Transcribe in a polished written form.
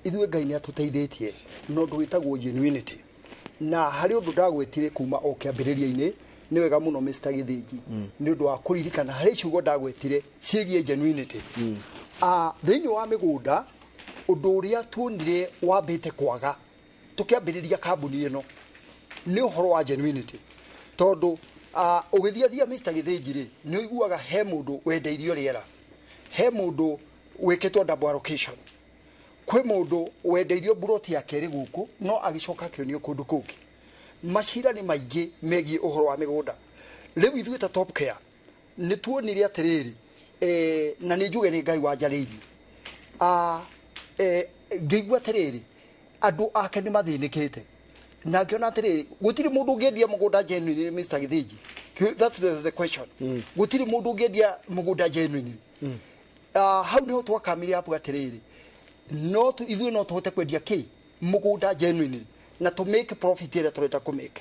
Ithuĩ Ngai nĩ atũteithĩtie na ũndũ wĩtagwo genuinity, na harĩ ũndũ ndagwĩtire kuma o kĩambĩrĩria-inĩ. Nĩ wega mũno, Mr. Gĩthĩnji, nĩ ũndũ wa kũririkana harĩ ciugo ndagwetire ciĩgiĩ genuinity. Ah, thĩinĩ wa mĩgũnda, ũndũ ũrĩa tuonire wambĩte kwaga tũkĩambĩrĩria kambuni ĩno nĩ ũhoro wa genuinity, tondũ ũgĩthiathia, Mr. Gĩthĩnji rĩ, nĩ ũiguaga he mũndũ wendeirio rĩera, he mũndũ wĩkĩtwo double allocation, kwĩ mũndũ wendeirio mburoti ya kerĩ gũkũ no agĩcoka akĩonio kũndũ kũngĩ. Macira nĩ maingĩ megiĩ ũhoro wa mĩgũnda. Rĩu ithuĩ ta Top Care nĩ tuonire atĩrĩrĩ, na nĩ njuge nĩ Ngai wanjarĩirie. Ngĩigua atĩrĩrĩ, andũ ake nĩ mathĩnĩkĩte, na ngĩona atĩrĩrĩ, gũtirĩ mũndũ ũngĩendia mũgũnda genuinely. Mr. Gĩthĩnji, that's the question. Gũtirĩ mũndũ ũngĩendia mũgũnda genuinely. Hau niho twakamire hapo atĩrĩrĩ, no ithuĩ no tũhote kwendia kĩ mũgũnda genuinely na to make profit ĩrĩa tũrenda kũ make.